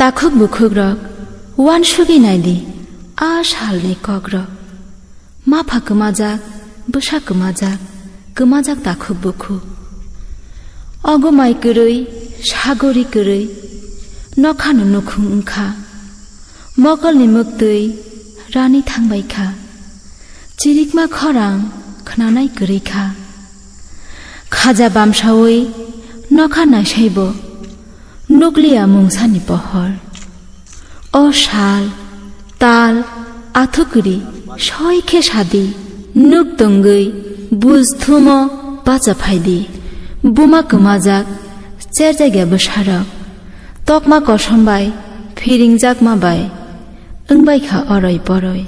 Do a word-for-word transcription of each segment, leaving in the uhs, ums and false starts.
Takhuk bukhukrok, uansugwi naidi, a salni kokrok. Mapha kwmajak, bwsa kwmajak, kwmajak takhuk bukhuk. Ogomai kwrwi, sagori kwrwi, nokhano nukhung wngkha. Mokolni mwktwi rani thangbai kha. Chirikma khorang khnanai kwrwi kha. Khaja bamsaui nokha naisaibo nukliya mungsani pohor. O sal, tal, athukuri soi khe sadi. Nuk tongwi buj thumo bacha phaidi. Buma kwmajak cherjakya bwsarok. Tokma kosom bai phiringjakma bai wngbai kha oroi poroi.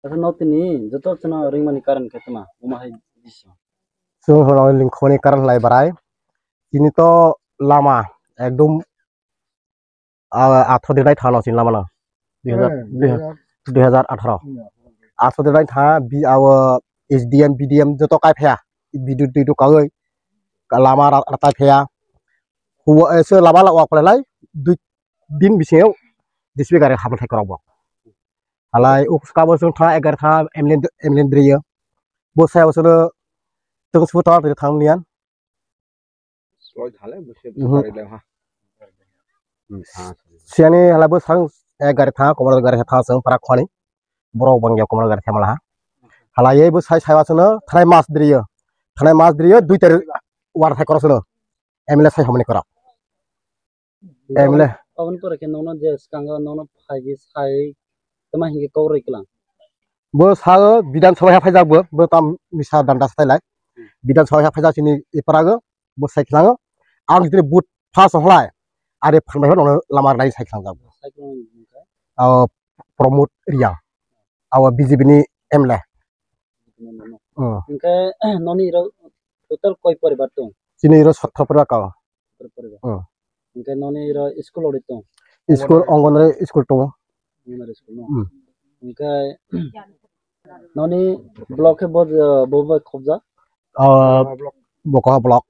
Asa no tini joto chwngno ringmani karon khe tma, omo hai bising. Chwng hono lingkhoni karon lai barai. Tini to lama ekdom, ah, athro dinai thano chini lama no. Dui hajar, Hmm, dui hajar. Dui hajar athro. Hmm. Athro dinai tha bi awo S D M, B D M joto kai phaya. Bidu, bidu kagoi. Lama ra-, ra-, tai phaya. Huwa, eh, se lama la wak lai. Dui din bisingo D C P gari habang thai korok bo. Halai uk kabo sung tha egar tha M L A, M L A driyo. Bo sai bo sono tong sbu ta thang nian. Sloi thale bo se Mhm. Gari le ha. Hmm, ha. Siani halai bo sang egar tha komor gari tha sang parak khani. Borok bangya komor gari tha mala ha. Halai bo sai sai bo sono thanai mas driyo. Thanai mas driyo dui tarik war thai korok sono. M L A sai homni korok. M L A. Aboni pore khe nono je swkango nono phaidi sai tama hinkhe kok rwi klang. Bo sao Bidhan Sabha ha phaijak bo, bo tam misa danda sai lai. Bidhan Sabha ha phaijak chini iparago, bo sai khlango. Ang jitini but phas hlai, are phan bai nono lama rwnai sai khlangjak bo. Sai khlango hinkhe? Abo Pramod Reang. Abo B J P ni M L A. Hmm. Hinkhe noni iro total koi poribar tong? Chini iro sotro poribar kao. Sotro poribar. Hmm. Hinkhe noni iro school ori tong? School, Anganwadi school tongo. Anganwadi school no? Hmm. Hinkhe noni block khe bo, bo bai khobjak? Ah, Bokoha block.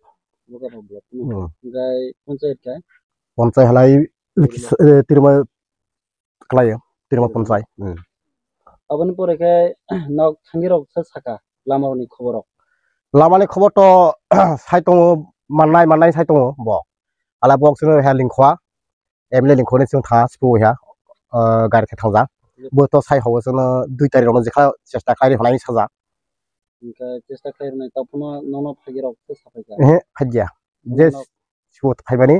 Bokoha block no? Hmm. Hinkhe panchayat khe? Panchayat halai Tirima. Eh, Tirima Kwlaio, Tirima Tirima. Panchai. Hmm. Aboni pore khe nok thangirok se saka lama rokni khobor rok. Lamani khobor to sai tongo, mannai, mannai sai tongo bo. Ala bok sino he lingkhwa, M L A lingkhwani sino tha sipu ha, eh, gari khe thangjak. Bo to sai hobo sino dui tarik rokno jekha chesta khlai rwnai sajak. Hinkhe chesta khlai rwnai, tei phano nono phagirok se sapai kha. Ehe, phagya. Je Nono sibo phaimani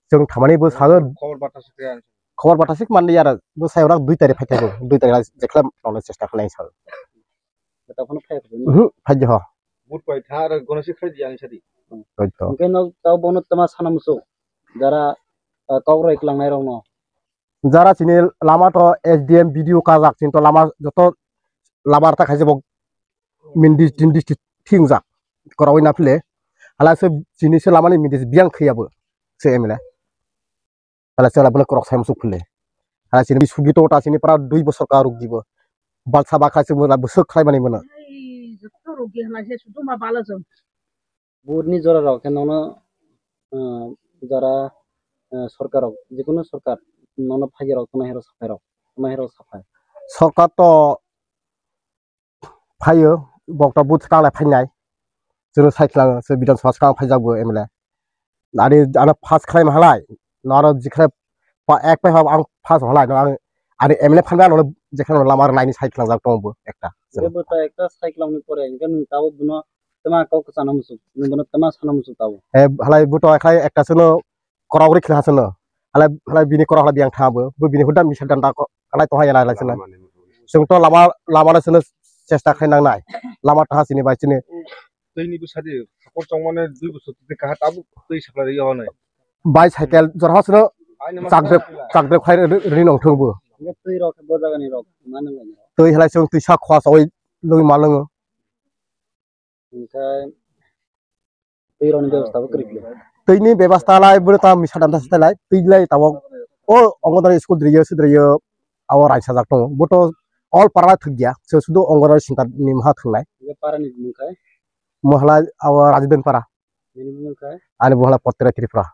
chwng thamani bo sago. Khobor bata se kaya. Khobor bata sik mandi yara bo sai orak dui tarik phai thaibo, dui tarik jekhlai rokno chesta khlai sao. Bata phano phai phai. Mhm, phai ho. But pai tha ar gono sik khai di ang sadi. Hoi to. Hinkhe no tao bono tama sana musu. Jara, ah, kok roi klangnai rokno. Jara chini lama to S D M B D O kajak chini to lama joto lama rta khaise bo min dis-, din district thingjak korawi na phile hala se chini se lamani min dis biyang khiyabo se M L A. Hala se labana korok sai musuk phile. Hala chini sugi to ta chini pra dui bosor ka ruk dibo. Balsa ba khaise mo la busuk khlai mani mano. Ai, joto ruk di hana se sudu ma bala jong. Vote ni jora rok khe nono, ah, jora, ah, sorkar rok, jikunu sorkar nono phagi rok, tama hero saphai rok, tama hero saphai. Sorkar to phaio, bok to vote swkang lai phainai. Chwrwng sai khwlang, chwrwng Bidhan Sabha swkang phaijak bo M L A. Ani ano pass khlai ma halai, no aro jikhe pa ek pai hab ang pass halai, no ang ani M L A phan ba no jikhe no lama rwnai ni sai khwlangjak tongo bo ekta. Bo ta ekta sai khwlangni pore, hinkhe nwng tabuk bono tama kok sana musuk, nwng bono tama sana musuk tabuk. He halai bo to ekhlai ekta chwngno korok rikhi ha chwngno. Halai, halai bini korok halai biyang tha bo. Bo bini huda misa danda ko, halai tongha yala halai chwngno. Chwng to lama, lama no chwngno chesta khai nang nai. Lama tha chini bai chini. Twi ni bwsa di, hakor chongmani dui bosor twi kaha tabuk twi sakla ri yago nai. Bicycle jorha chwngno chakdrep, chakdrep khai ri, ri nong thung bo. Twi rok bo jaga ni rok, ma nang lai. Twi halai chwng twi sak khwa sawi lwi ma lwngo. Hinkhe twi rokni bebostha bo kwrwi khlai. Twini bebostha lai bwrwi ta misa dam dasa lai twi lai tabok o Anganwadi school driyo sidriyo abo raisa jak tongo bo to all para thwk ya se sudu Anganwadi center ni maha thwngnai. Hinkhe para ni mung khai? Mohala abo Rajiben para. Bini mung khai? Ani bo hala Potra Tripura.